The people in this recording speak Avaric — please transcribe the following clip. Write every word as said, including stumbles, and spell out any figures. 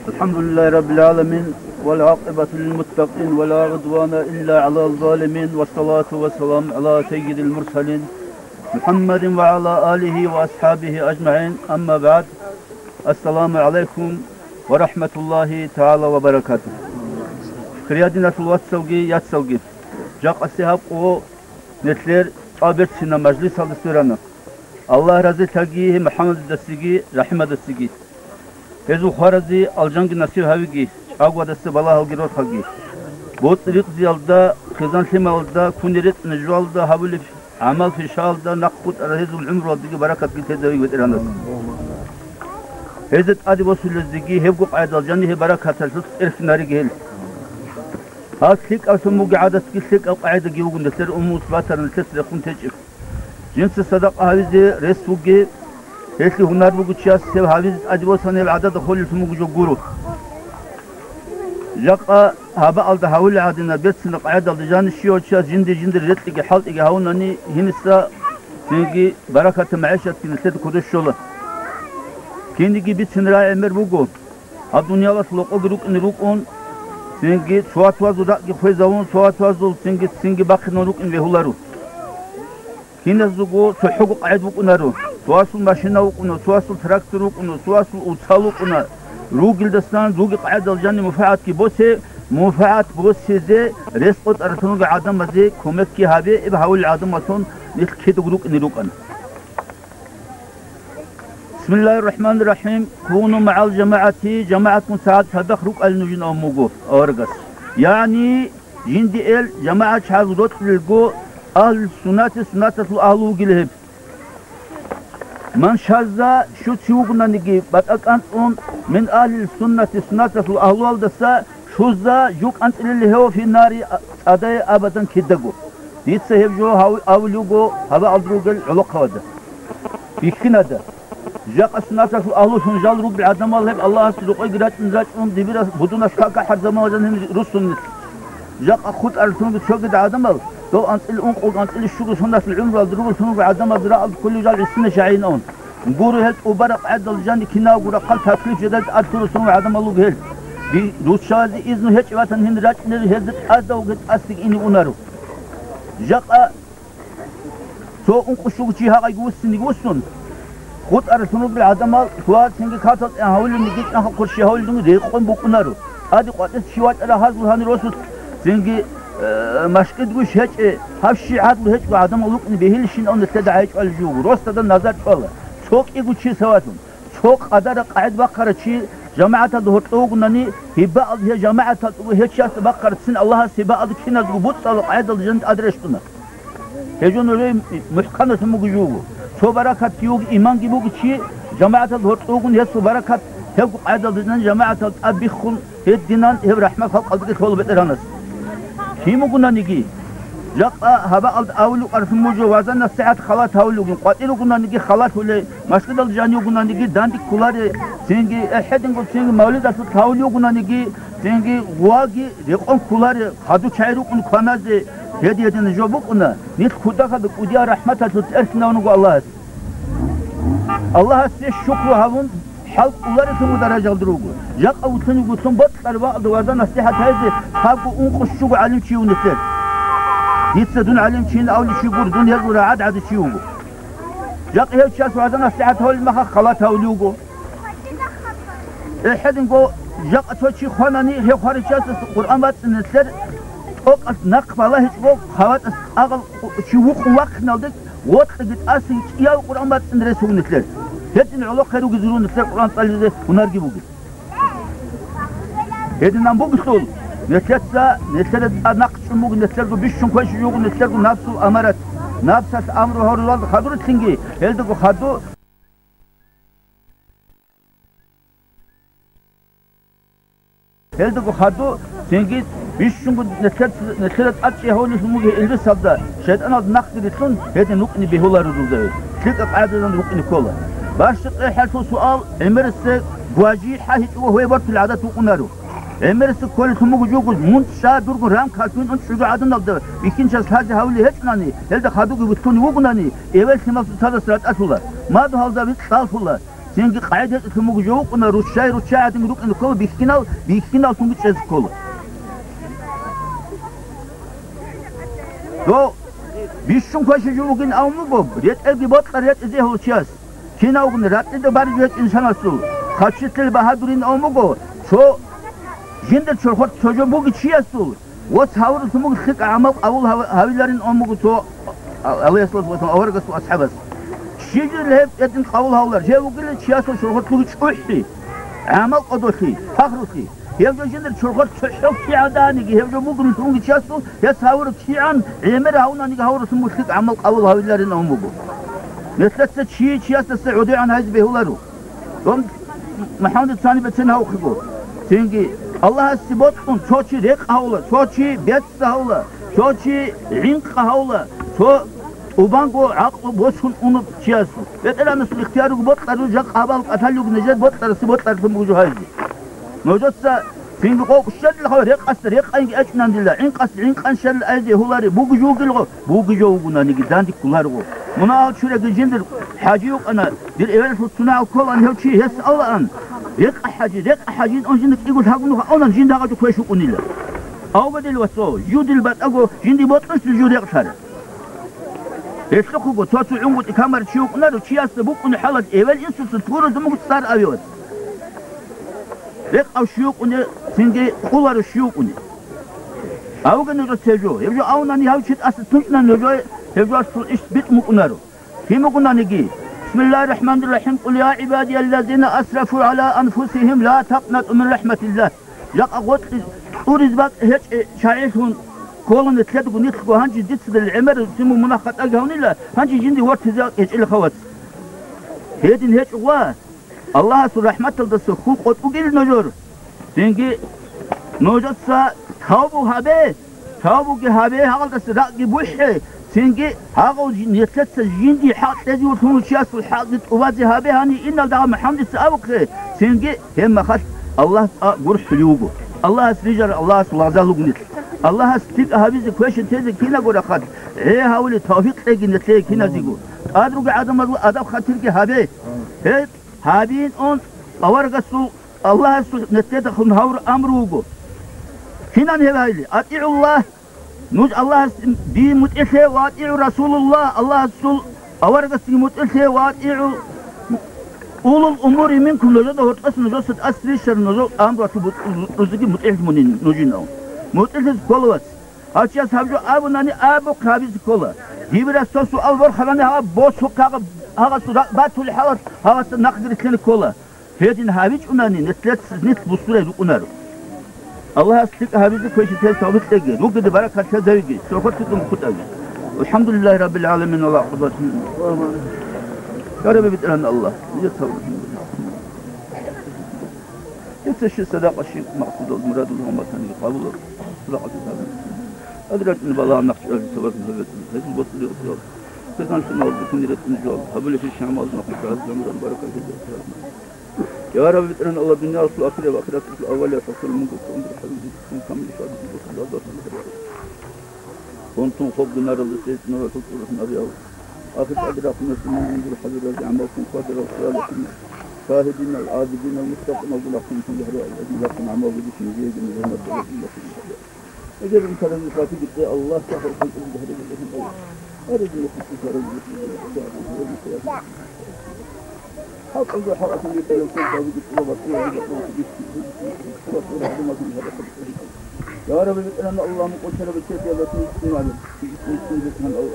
الحمد لله رب العالمين، والعاقبة للمتقين، ولا عدوان إلا على الظالمين، والصلاة والسلام على سيد المرسلين محمد وعلى آله وأصحابه أجمعين. أما بعد، السلام عليكم ورحمة الله تعالى وبركاته. Хириял диналъул вацалги яцалги, жакъасе гьаб къо нилъер цӀа берцина мажлисалда сверана. Аллагь разилъаги гьеб МухӀаммадидасеги РахӀимадасеги. Гьезул хваразе алжанги насиб гьавиги, чӀагоялдаса балагьалги рорхаги. БоцӀи-рикъзиялда, хъизан-лъималда, кунел-рецӀнел жоялда гьабулеб гӀамал-пишаялда, нахъ хутӀарал гьезул гӀумруялдаги баракатги тезавиги, БетӀергьанас. Гьезда тӀаде босулездеги гьебго къайдал жаниб гьеб баракаталъулъ тӀерхьинариги гьел. Гьал лъикӀаблъун бугеб гӀадатги лъикӀаб къагӀидаги буго нилъер умумуз батараб нилъеца рехун течӀеб. Жинца садакъа гьавизе рес бугеб, гьелъие гьунар бугев чияс гьеб гьавизе тӀаде босани гьеб гӀадада холелъун буго жо гуро. Жакъа гьабаалда гьавулел гӀадинаб берцинаб къагӀидалда жаниб щивав чияс жинди-жиндир рекьиги хӀалтӀиги гьавунани, гьениса цинги баракатаб магӀишатги нилъеда кодоб щола. Кинниги бицин рагӀи гӀемер буго. Гьаб дуниялалъ локъоги рукӀине рукӀун, цинги цо вацазул ракӀги хвезавун, цо вацазул цинги, цинги бахъинавун рукӀине бегьуларо. Киназдаго цохӀого къагӀид букӀунаро, цовасул машина вукӀуна, цовасул трактор вукӀуна, цовасул уцал вукӀуна. Ругелдасан руги къагӀидал жаниб муфагӀатги босе, муфагӀат босизе рес къотӀаралъун ругел гӀадамазе кумекги гьабе, гьеб гьавулел гӀадамалъун нилъ кидаго рукӀине рукӀана. Бисмиллагьир рахӀманир рахӀим. Куну магӀал жамагӀати, жамагӀатгун сагӀат цадахъ рукӀалин нужин абун буго аварагас. Ягьни, жинди эл жамагӀат чагӀаз рокьулелго, агьлу суннати, суннаталъул агьлу вугила гьеб. Ман шазза, щуци вугонаниги батӀа кӀанцӀун, мин агьлил суннати, суннаталъул агьлуялдаса, шузза, жу кӀанцӀилел гьев фи нари, цӀадае абадан кидаго. Дица гьеб жо гьав-, авулев вуго гьабаалда ругел гӀолохъабазда. Бихьинада. Жакъа суннаталъул агьлулъун жал ругел гӀадамал гьеб Аллагьасе рокъойги рачӀун-рачӀун дибирас будунас какахӀар заманалда гьанир руссун нилъ. Жакъа хутӀаралъунги цогидал гӀадамал, дов анцӀил ункъо, анцӀил щуго соналъул гӀумруялда ругеллъун руго гӀадамазда рагӀалда кколев жал гӀисина шагьинавун. Гуро гьел тӀубараб къагӀидал жаниб киналго рахъал таклиф жидеда тӀад лъураллъун гӀадамал руго гьел. Ди-, руччабазе изну гьечӀеб батани гьенир рачӀунел гьезда тӀадав тӀасиги ине унаро. Жакъа цо ункъо щуго чи гьагъайги вуссиниги вуссун, хутӀаралъун ругел гӀадамал лъугьа-цинги катал тӀегьан гьавулеб, нигечӀан хахъур щи гьавулеб рекъон букӀунаро. ТӀаде къватӀес чи вачӀарав гьазул гьанир росулъ цинги, э, машкӀидгуш гьечӀе, гьав щи гӀадлу гьечӀого гӀадамал вукӀине бегьилищинав нилъеда гӀайчӀвалеб жо вуго, росдада назар чӀвала. Цо кӀиго чи савалъун, цо къадараб къагӀид бахъарав чи жамагӀаталда гьоркьов вугонани, гьебаалда гьев жамагӀаталда гьев чиясда бахъарабцин Аллагьас гьебаалда киназго буцӀцӀалаб къагӀидалда жаниб тӀад рещтӀуна. Гьеб жо нужее мухӀканлъун буго жо вуго. Цо баракатги вуго, иманги буго чи, жамагӀаталда гьоркьов вугони гьесул баракат, гьебго къагӀидалда жаниб жамагӀаталда тӀад биххун, гьединан гьеб рахӀмат халкъалдаги лъола БетӀергьанас. Кин вугонаниги, жакъа гьабаалда авулев къаркьун буго вагӀза-насихӀат халат гьавулев вугин, къватӀир вугонаниги халат гьулей, машгидалда жанив вугонаниги данде кколаре, цинги эхӀединго цинги мавлидалъулъ гьавулев вугонаниги, цинги гъваги рекъон кколаре, хадув чагӀи рукӀун кваназе, гьедин-гьедин жо букӀуна, нилъ кутакалда кӀудиял рахӀматалъулъ тӀерхьинавун вуго Аллагьас. Аллагьасе шукру гьабун, хӀал кӀоларелъун даражалда руго. Жакъа вуцун вугоцун бокьараб бакӀалда вагӀза-насихӀат гьайзе, гьабго ункъо щуго гӀалимчи вугин нилъер. Дица дун гӀалимчийин абулев чи гуро, дун гьезул рагӀад гӀадав чи вуго. Жакъа гьев чияс вагӀза-насихӀат гьавулеб мехалъ халат гьавулев вуго. ЭхӀединго жакъа цо чи хванани, гьев хварав чиясда Къуръан бацӀцӀине нилъер тӀокӀалъ нахъ балагьичӀого, хъаватӀас агъал чи вукъун вахъиналде, вокьиги тӀасиги кӀиявго Къуръан бацӀцӀине рес буго нилъер. Гьедин гӀолохъе ругезе руго нилъер Къуръан цӀализе гьунарги бугеб. Гьединан бугелъул, нилъеца, нилъеда тӀад нахъчӀун буго, нилъерго бищун квешав вуго нилъерго напсул амарат. Напсалъ амру гьарулалда хадурлъинги, гьелдаго хаду Гьелдаго хаду, цинги бищунго нилъер-, нилъеда тӀад чӀей гьавулелъун буго илбисалда, шайтӀаналда нахъги рилълъун, гьедин рукӀине бегьуларо рузаби, лъикӀаб къагӀидаялда рукӀине ккола. Бащдакъ гьелъул суал, гӀемерисеб гважи хӀа гьечӀого гьвей бортулеб гӀадат букӀунаро. ГӀемерисеб кколелъун буго жугьу, мун щай дургун рамкалъугьин ун чӀужугӀаданалда бихьинчияс лъазе гьавулев гьечӀунани, гьелда хадуги вилълъунев вугунани, эвел лъималъул цадаса ратӀалъула, мадугьалда вицӀцӀалъула. Цинги къагӀида гьечӀелъун буго жо вукӀуна, руччай-руччай гӀадин рукӀине ккола, бихьинал бихьиналлъунги чӀезе ккола. Дов бищун квешаб жо бугин абун буго, ретӀелги бокьараб ретӀизе гьев чияс. Кинавгун ратӀида баризе гьечӀин санасул, хъачилъил багьадурин абун буго, цо жиндир чорхолъ цо жо буги чиясул, Вос гьавуралъун буго лъикӀа гӀамал къабул гьав-, гьавиларин абун буго цо, а-, гӀалайгьиссалату вассалам, аварагасул асхӀабас. Щиб жо гьеб гьедин къабул гьавулар? Жив вугилан чиясул чорхолъ буго чӀухӀи, гӀамал къодолъи, пахрулъи. Гьев жо жиндир чорхолъ цохӀо кигӀаданиги, гьев жо бугун лъугьунги чиясул, гьес гьавураб кигӀан гӀемер гьавунаниги гьавуралъун буго лъикӀа гӀамал къабул гьавиларин абун буго. Нилъеца чи чиясдаса гӀодегӀан гьайзе бегьуларо. Дом МухӀаммадица цани бецин гьавухъего. Цинги Аллагьасде бокьун, цо чи рекъ гьавула, цо чи бецц гьавула, цо чи гӀинкъ гьавула, цо тӀубанго гӀакълу босун унеб чиясул. БетӀергьанасул ихтияр руго бокьараб жакъа гьабал кӀалъалев вуго нижер бокьарасе бокьаралъун буго жо гьайзе. Нужеца цинги къокъ щвелла хаве, рекъасда рекъанги гьечӀунан дила, гӀинкъасда гӀинкъан щвелла айзе гьуларе, буго жо вугилго, буго жо вугунаниги, данде кколарого. Мунагьал чураги жиндир хӀажи вукӀана, дир эвелалъул цунагӀал кколаан гьев чи, гьес алаан: «Рекъа хӀажи, рекъа хӀажи», ин он жинда кӀиго лъагӀун нух аунан, жинда гьагъа жо квеш вукӀунила. Авгадил ва цо, жудил батӀаго жинди бокьулъ жо рекълъара. Гьелъухъего цо-цо гӀунгутӀи камар чи вукӀунаро, чиясда букӀуна хӀалалъ эвел инсуца туразумуг цӀар авиос. Рекъав щив вукӀуне, цинги къуларав щив вукӀуне. Авга нужеца гьеб жо. Гьеб жо авунани гьав чи тӀаса тунчӀунани нужее гьеб жо асул иш битӀун букӀунаро. Кин бугонаниги, бисмиллагьир рахӀманир рахӀим, «Къул я гӀибадияллазина асрафу гӀала анфусигьим ла такънатӀу мин рахӀматиллагь». Жакъа гъоркье кьуриз бакӀ гьечӀеб чагӀилъун ккола нилъедаго нилъго, гьанже дица дир гӀемерисеб мунагь-хатӀаги гьавнила, гьанже жинде вортизе гьечӀила хавац. Гьедин гьечӀо ва Аллагьасул рахӀматалдаса хьул къотӀугил нужер. Цинги нужеца тавбу гьабе, тавбуги гьабе, гьагъалдаса ракӀги бухӀе, цинги гьагъав жи-, нилъеца жинди хӀакъ кьезе вугьун чиясул хӀакъги тӀубазе гьабе гьани, иналда МухӀаммадица абухъе, цинги гьеб мехалъ Аллагьас тӀа гурхӀулев вуго. Аллагьас рижарал, Аллагьасул лагъзал руго нилъ. Аллагьас лъикӀа гьабизе квешин тезе кинабго рахъалъ гӀе гьавулеб тавфикъ кьеги нилъее киназего. ТӀад ругел гӀадамазул адаб-хатирги гьабе. Гьеб гьабин он аварагасул, Аллагьасул нилъеда хун гьавураб амру вуго. Кинан гьеб гьайли? АтӀигӀуллагь, нуж Аллагьас дие мутӀигӀлъе, ва атӀигӀу Расулуллагь, Аллагьасул аварагасдаги мутӀигӀлъе, ва атӀигӀу улул умури минкум, нужеда гьоркьоса нужеца тӀаса рищарал нужер амруялъул бутӀрузеги мутӀигӀлъи мунин нужинав. МутӀигӀлъизе ккола, вац. Гьав чияс гьаб жо абунани, абухъ гьабизе ккола. Дибирас цо суал борханани, гьаб босухъ гьагъ-, гьагъасул ракӀ батулеб хӀалалъ гьагъасда нахъги рилълъине ккола. Гьедин гьабичӀунани, нилъеца нилъ бусурай рукӀунаро. Аллагьас лъикӀ гьабизе квешаб тавфикъ кьеги, ругеде баракат лъазавеги, цохӀо цӀикӀкӀун букутӀаги. АлхӀамдулиллагьи раббил гӀаламин, Аллагь къудратуллин. Я Рабби БетӀергьан Аллагь, нижер тавфикъ. Дица щиб садакъа, щиб макъсудал, мурадул гьаматаниги къабул. Садакъа. Адратин балагь нахчӀвазе сабаблъун гьабе, гьезул боцӀулев гьесул. Сезанлъимал букуни ретӀун жо гьабулеб, гьабулеб хӀишамал нахъ гӀазаб гьамран баракат гьезул. Я Рабби БетӀергьан Аллагь, дуниялалъул ахираб, ахираталъул авалиялъ хӀасил мунго ккун, хӀалил камил шадиги босун, Аллагь, Аллагь. Гьунтун хоб гунаралда цӀикӀкӀунарал хӀукму рухӀнариял. Ахир тӀаде рахъунас иман гьундур хӀадуразе гӀамаллъун хьвадурал салихӀин, шагьидинал, гӀабидинал, муттакъинал гунахъун гьарал гӀадин рахъун гӀамал гьудичӀин жеги музамат гьарал. Эгер унтарал нухалъиги кье Аллагь, сахал хӀукму гьарал гьарал. Гьарал нухалъиги гьарал. Я Рабби, БетӀергьан Аллагь, мукъулчараб чедиялда цӀикӀкӀун, БетӀергьан Аллагь.